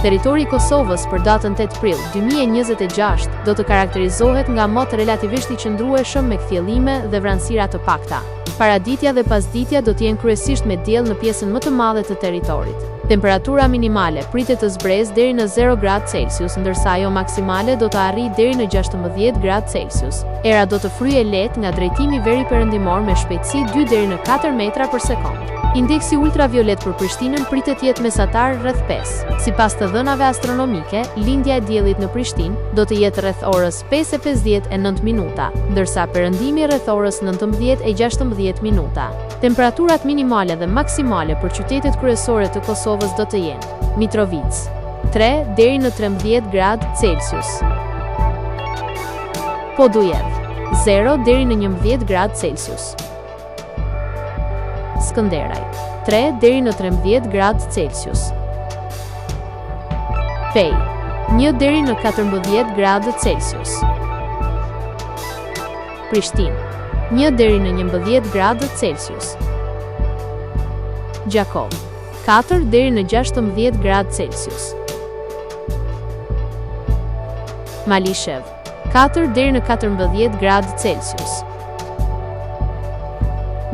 Territori i Kosovës për datën 8 prill 2026 do të karakterizohet nga mot relativisht i qëndrueshëm me kthjellime dhe vranësira të pakta. Paraditja dhe pasditja do të jenë kryesisht me diell në pjesën më të madhe të territorit. Temperatura minimale pritet të zbresë deri në 0 gradë Celsius, ndërsa ajo maksimale do të arrijë deri në 16 gradë Celsius. Era do të fryjë lehtë nga drejtimi veriperëndimor me shpejtësi 2 deri në 4 metra për sekondë. Indeksi ultraviolet për Prishtinën pritet të jetë mesatar rreth 5. Sipas të dhënave astronomike, lindja e diellit në Prishtinë do të jetë rreth orës 5:59 minuta, ndërsa perëndimi rreth orës 19:16 minuta. Temperaturat minimale dhe maksimale për qytetet kryesore të Kosovës do të jenë: Mitrovicë, 3 deri në 13 gradë Celsius. Podujevë, 0 deri në 11 gradë Celsius. Skënderaj, 3 deri në 13 gradë Celsius. Pejë, 1 deri në 14 gradë Celsius. Prishtinë, 1 deri në 11 gradë Celsius. Gjakovë, 4 deri në 16 gradë Celsius. Malishevë, 4 deri në 14 gradë Celsius.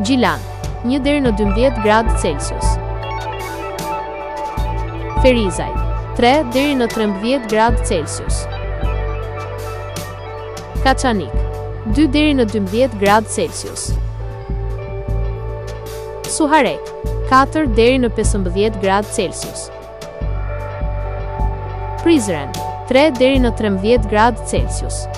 Gjilan, 1 deri në 12 gradë Celsius. Ferizaj, 3 deri në 13 gradë Celsius. Kaçanik, 2 deri në 12 gradë Celsius. Suharekë, 4 deri në 15 gradë Celsius. Prizren, 3 deri në 13 gradë Celsius.